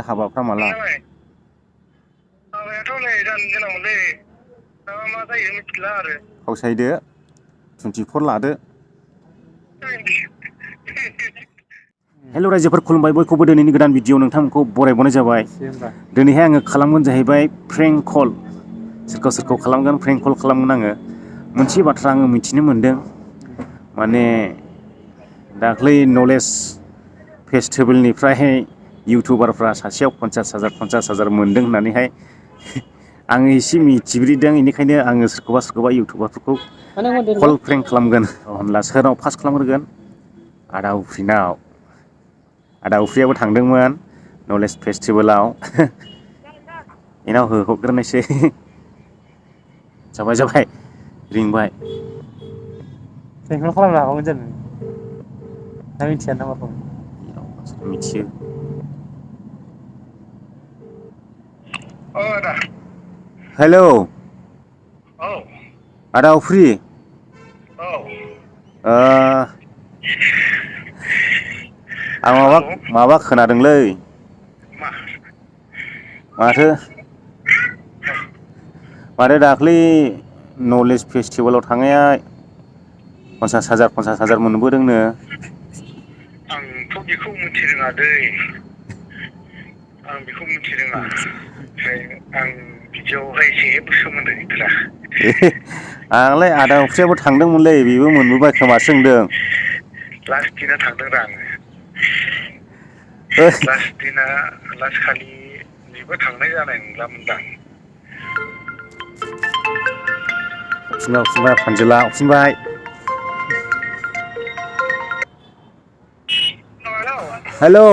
हाबाफ्रा माला? हाबायाथ' नै जानो गोनांमोनलै दा मा जायो मिथिला आरो। फावसायदो 24 लादो। हेल' रायजोफोर खुलुमबाय बयखौबो दिनैनि गोदान भिडिअ नोंथांमोनखौ बरायबावनाय जाबाय। दिनैहाय आङो खालामगोन जाहैबाय प्रेंक कल। सोरखौ खालामगोन प्रेंक कल खालामगोन आङो। मोनसे बाथ्रा आङो मिथिनो मोनदों माने दाख्लै नलेज फेस्टिभेलनिफ्राय इउटुबारफ्रा सासेयाव 50,000 मोनदों होननानैहाय आङो एसे मिथिब्रिदों बेनिखायनो आङो सोरखौबा इउटुबारफोरखौ कल प्रेंक खालामगोन। होनब्ला सोरनाव फार्स्ट खालामग्रोगोन? आदा उफ्रिनाव। आदा उफ्रियाबो थांदोंमोन नलेज फेस्टिभेलाव। बेनाव होहरग्रोनोसै। जाबाय रिंबाय। प्रेंकल खालामनो हागौमोन जों। ना मिथिया नाम्बारखौ? मिथियो। आदा। हेलौ। औ। आदा उफ्रि। औ। आं माबा खोनादोंलै। मा? माथो दाख्लै नलेज फेस्टिभेलाव थांनाया 50,000 मोनबोदोंनो। आंथ' बेखौ मिथिरोङा दै। आं बेखौ मिथिरोङा। आं बिदियावहाय जेबो सोमोन्दो गैफेरा। आंलाय आदा उफ्रियाबो थांदोंमोनलै बेबो मोनबोबाय खोमासो होनदों। लास्ट दिना थांदोंरा आङो। लास्ट खालि बेबो थांनाय जानाय नंलामोनदां। हरफिनबाय फानजोला हरफिनबाय। हेलौ।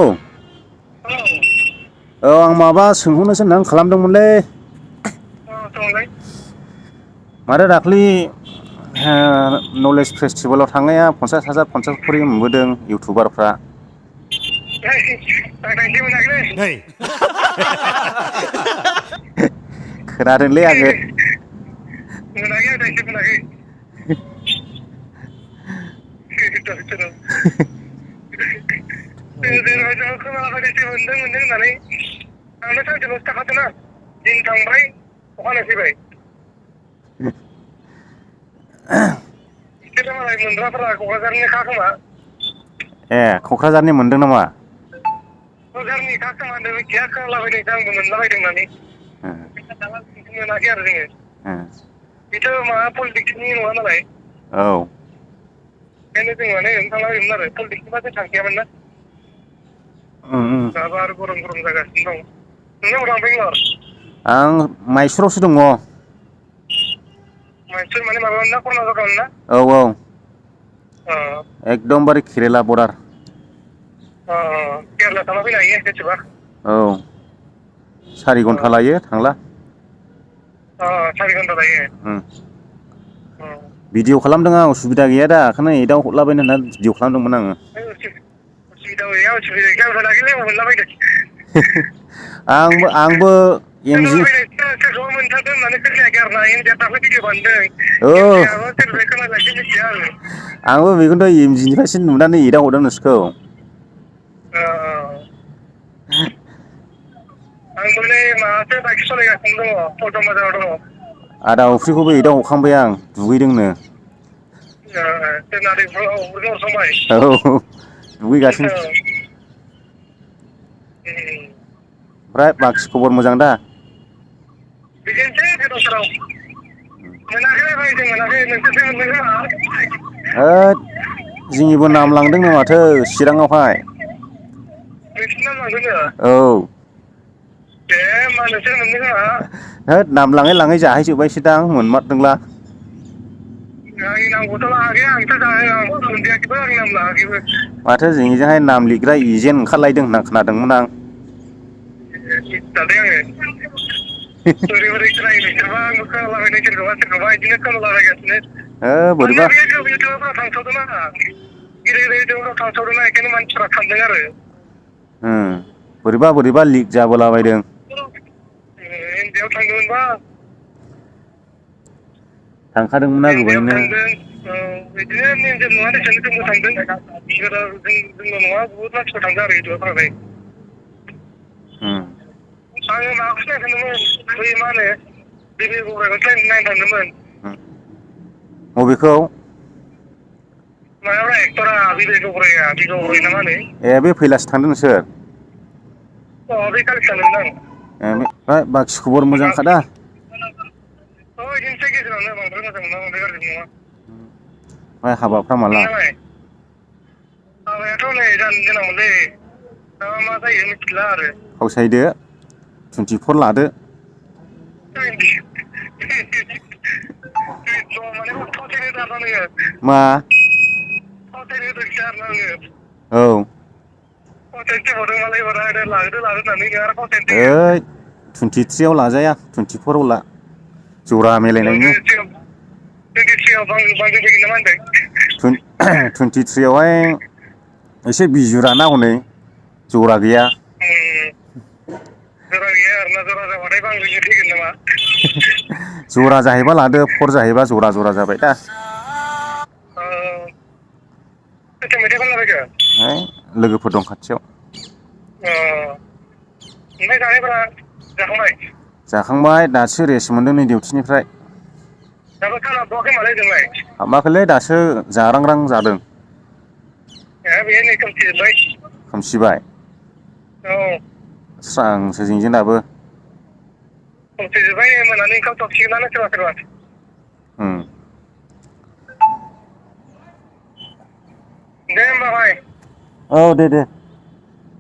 औ आं माबा सोंहरनोसो होननानै खालामदोंमोनलै। माथो दाख्लै नलेज फेस्टिभेलाव थांनाया 50,000 खरि मोनबोदों इउटुबारफ्रा। खोनादोंलै आङो। मोनदों होननानै आंनो सानसेल'सो थाखादोंना दिन थांबाय अखानायै फैबाय। बिसोरो मालाय मोनग्राफोरा क'क्राझारनिखा खोमा। ए क'क्राझारनि मोनदों नामा? क'क्राझारनिखा खोमा होनदों मिथिया खोनालाबायदोंसो आंबो मोनलाबायदों होननानै। मोनाखै आरो जोङो। बेथ' माबा पलिटिक्सनि नङा नालाय। औ। ओंखायनो जों माने ओरैनो थांलाबायमोन आरो पलिटिक्सनिबा जों थांखायामोन ना। दाबो आरो गरम जागासिनो दं। नोंलाय अबाव थांदों एबार? आं माइसुरावसो दङ। माइसुर माने माबामोन ना कर्नाटकामोन ना? औ औ। एकदमबारे केरेला बर्डार। केरेला थांना फैनो हायो गोसोबा। औ 4 घन्टा लायो थांला। 4 घन्टा लायो। भिडिअ खालामदों आं उसुबिदा गैया दा बेखौनो एदाव हरलाबायनो होनना भिडिअ खालामदोंमोन आङो। उसुबिदा गैया उसुबिदा मोनाखैलै अबाव मोनलाबायदों। आंबो एमजि सोरखौबा मोनथारदों होननानै खोनायाखै आरो ना एमजिआ दाख्लै भिडिअ बानायदों। औ एमजिआबो सोरनिफ्राय खोनानायसो मिथिया आङो। आंबो बेखौनोथ' एमजिनिफ्रायसो नुनानै एदाव हरदों नोंसोरखौ। आंबो नै माबासो बाइक सालायगासिनो दङ पल्टन बाजाराव दङ। आदा अफ्रिखौबो एदाव हरखांबाय आं दुगैदोंनो। औ दुगैगासिनो। ओमफ्राय बाखि खबर मोजां दा? बिदिनोसै गोदाव सोराव मोनाखै भाइ जों मोनाखै नोंसोरसो मोनदों खोमा। होद जोंनिबो नाम लांदोंनो माथो चिराङावहाय। नोंसिनि नाम लांदोंनो? औ। दे होमबा नोंसोर मोनदों खोमा। होद नाम लाङै लाङै जाहैजोब्बायसोदां मोनमारदोंला। आंनि नामखौथ' लाङाखै आंथ' मोनजायाखैबो आंनि नाम लाङाखैबो। माथो जोंनिजोंहाय नाम लिरग्रा एजेन्ट ओंखारलायदों होनना खोनादोंमोन आं। मिथियालै आङो बोरै बोरै खोनायो नोंसोरबा आंबो खोनालाबायदों सोरखौबा बिदिनो खोनालाबायगासिनो। बोरैबा माने बे इउटुबारफ्रा थांसावदोंना गिदिर इउटुबारफ्रा थांसावदोंना बेखायनो मानसिफ्रा सानदों आरो। बोरैबा लिक जाबोलाबायदों। एमजिआव थांदोंमोनबा। थांखादोंमोनना एमजिआव गोबायैनो। थांदों बिदिनो मेनजोर नङा दसोन जोंबो थांदों जोंल' नङा बुहुत मानसिफोर थांदों आरो इउटुबारफोरालाय। आङो माबाखौसो नायनो बै मा होनो बिबि गब्रायखौसो नायनो थांदोंमोन। बबेखौ? मायाब्रा एक्टरा बिबि गब्राया ना मा होनो? ए बे फैलासो थांदों नोंसोर? बे खालि थांदोंमोन आं। बाखि खबर मोजांखा दा? बिदिनोसै गेजेरावनो बांद्राय मोजां नङा बांद्राय गाज्रि नङा। ओमफ्राय हाबाफ्रा माला? हाबायाथ' नै जानो गोनांमोनलै दा मा जायो मिथिला आरो। फावसायदो 24 लादो। मा? औ। ओइ 23आव लाजाया 24आव ला जरा मिलायनायनि। 23आव बांजों फैगोन ना मा होनदों? 23आवहाय एसे बिजुराना हनै जरा गैया। जरा गैया आरोना जरा जाबाथाय बांजों फैगोन नामा? जरा जाहैबा लादो फर जाहैबा जरा जरा जाबाय दा। सोरथो मेथाइ खनलाबायखो? है लोगोफोर दं खाथियाव। ओमफ्राय जानायफोरा जाखांबाय? जाखांबाय दासो रेस्ट मोनदों नै डिउटिनिफ्राय। दाबो खाना हाबबावाखै माथो ओजोंलाय? हाबाखैलै दासो जारां रां जादों। बेयो नै खोमसिजोब्बाय। खोमसिबाय? औ। स्रांसो जोंनिजों दाबो। खोमसिजोब्बाय मोनानि ओंखाम संसिगोनानो सोरबा सोरबा। दे होमबा भाइ। औ दे दे।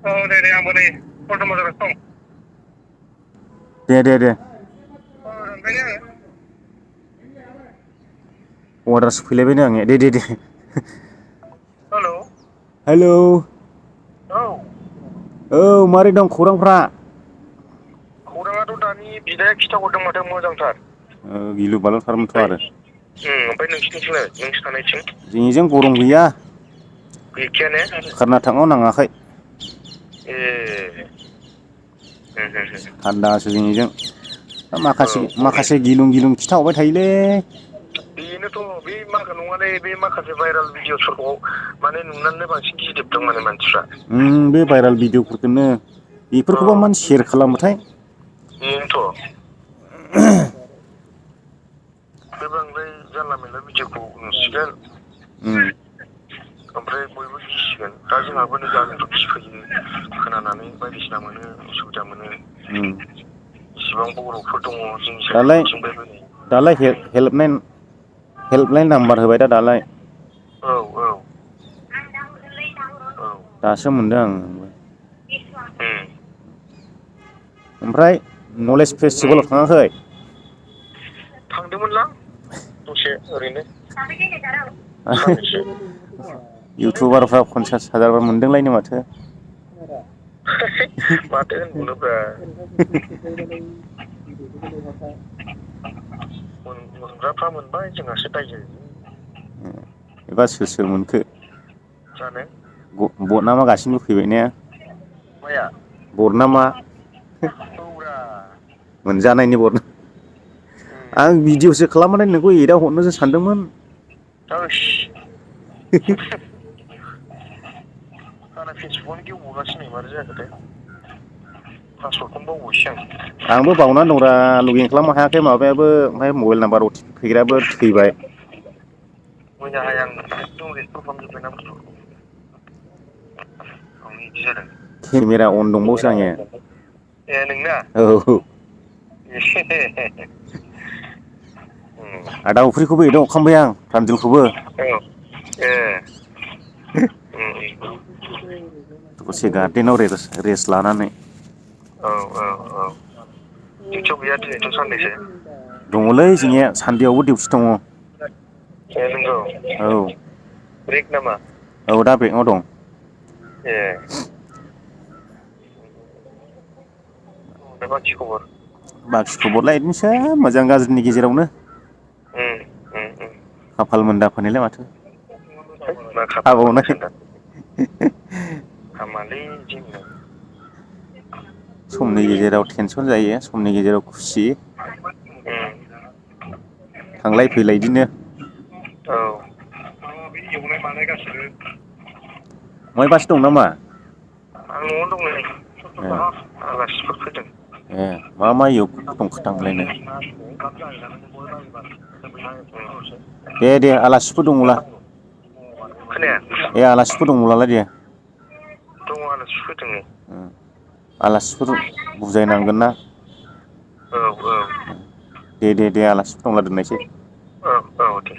औ दे आंबो नै पल्टन बाजारावसो दं। दे दे दे। दानबायलै आङो। अर्डारसो फैलायबाय नै आंनिया दे दे दे। हेलौ। हेलौ। औ। औ मारै दं खौरांफ्रा? खौराङाथ' दानि बिदाया खिथाहरदों माथो मोजांथार। गिलु बालुथारमोनथ' आरो। ओमफ्राय नोंसिनिथिंलाय नोंसोर थानायथिं? जोंनिजों गरम गैया। गैखाया ने? कर्नाटकआव नाङाखै। ए। थान्दासो जोंनिजों औ माखासे गिलुं गिलुं खिथाहरबाय थायोलै। बेनोथ' बे माखा नङालै बे माखासे भाइरेल भिडिअ'सफोरखौ माने नुनानैनो बांसिन गिदोबदों माने मानसिफ्रा। बे भाइरेल भिडिअ'फोरखौनो बेफोरखौबा मानो सेयार खालामोथाय? बेनोथ'। बे बांद्राय जानला मोनला भिडिअ'खौ नुसिगोन। ओमफ्राय बयबो गिसिगोन दा जोंहाबो नै गामिफ्राव गिफैयो खोनानानै बायदिसिना मोनो उसुबिदा मोनो। इसिबां बर'फोर दङ जोंनि साइडथिंजायबो नै। दालाय हेल्पलाइन नाम्बार होबाय दा दालाय। औ औ। दासो मोनदों आं। ओमफ्राय नलेज फेस्टिभेलाव थाङाखै? थांदोंमोनलां दसे ओरैनो साननैसो। इउटुबारफ्रा 50,000 मोनदोंलायनो माथो। माथो होनबावनोब्रा। मोनग्राफ्रा मोनबाय जोंहासो दाय जाहैबाय। एबा सोर मोनखो? जानो। बदनामा गासिबो फैबाय ने? माया? बदनामा। औब्रा। मोनजानायनि बदनाम। आं भिडिअ'सो खालामनानै नोंखौ एदाव हरनोसो सानदोंमोन। आंना फेसबुकआनो गेवबावगासिनो नै मारै जाखोथाय पासवर्डखौनो बावबायसो आं। आंबो बावनानै दंब्रा लगिन खालामनो हायाखै माबायाबो ओमफ्राय मबाइल नाम्बार अटिपि फैग्रायाबो थैबाय। मैयाहाय आं एकदम रिस्टर खालामजोब्बायना बुस्थुखौ। बेयावनो इदि जादों। केमेरा अन दंबावसो आंनिया। ए नोंना? औ। आदा अफ्रिखौबो एदावहरखांबाय आं प्रान्जलखौबो। औ ए। दसे गार्देनाव रेस्ट लानानै। औ औ औ दिउटियाव गैया दिनैथ' साननैसो? दङलै जोंनिया सानदेआवबो डिउटि दङ। ए नंगौ औ ब्रेक नामा? औ दा ब्रेकआव दं। ए। ओमफ्राय बाखि खबर? बाखि खबरलाय बिदिनोसै मोजां गाज्रिनि गेजेरावनो। खाफाल मोनदाफोरनिलाय माथो। मा खाफाल हाबावनाय मोनदासो होनदां। हामालै इदि होननो। समनि गेजेराव टेनसन जायो समनि गेजेराव खुसि। थांलाय फैलाय इदिनो। औ बे एवनाय मानाय गासिबो। महायबासो दं नामा? आं न'आवनो दं नै ए आलासिफोर फैदों। ए मा इयाव दं खोथांलायनो दे आलासिफोर दङला खोनाया ए आलासिफोर दङलाय दे दङ आलासि फैदों आलासिफोर बुजायनांगोन ना औ दे आलासिफोर दंला दोननायसै औ दे